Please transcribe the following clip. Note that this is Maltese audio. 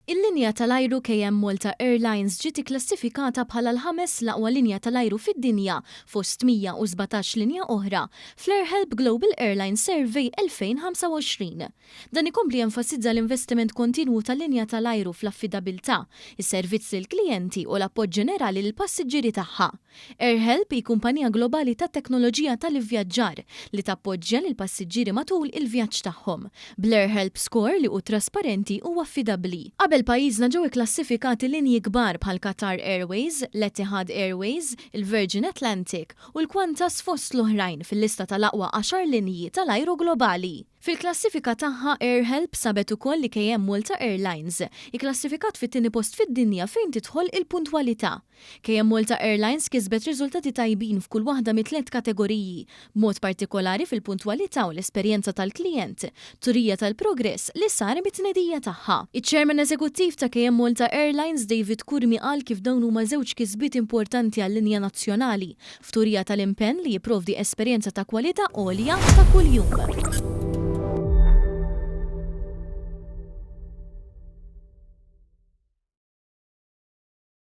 Il-linja tal-ajru KM Malta Airlines ġiet ikklassifikata bħala l-ħames l-aqwa linja tal-ajru fid-dinja fost 117 linja oħra fl-AirHelp Global Airline Survey 2025. Dan ikompli jenfasizza l-investiment kontinwu tal-linja tal-ajru fl-affidabilità, is-servizz lill-klijenti u l-appoġġ ġenerali lill-passiġġieri tagħha. AirHelp hi kumpanija globali tat-teknoloġija tal-ivvjaġġar li tappoġġja lill-passiġġieri matul il-vjaġġ tagħhom, bl-AirHelp Score li hu trasparenti u affidabbli. Qabel pajjiżna ġew ikklassifikati linji kbar bħal Qatar Airways, l-Etihad Airways, il-Virgin Atlantic u l-Qantas fost l-oħrajn fil-lista tal-aqwa għaxar linji tal-ajru globali. Fil-klassifika tagħha AirHelp sabet ukoll li KM Malta Airlines ikklassifikat fit-tieni post fid-dinja fejn tidħol il-puntwalità. KM Malta Airlines kisbet riżultati tajbin f'kull waħda mit-tliet kategoriji, b'mod partikolari fil-puntwalità u l-esperjenza tal-klijent, turija tal-progress li sar mit-tnedija tagħha. Iċ-Chairman Eżekuttiv ta' KM Malta Airlines, David Curmi qal kif dawn huma żewġ kisbiet importanti għal-linja nazzjonali, f'turija tal-impenn li jipprovdi esperjenza ta' kwalità għolja ta' kuljum.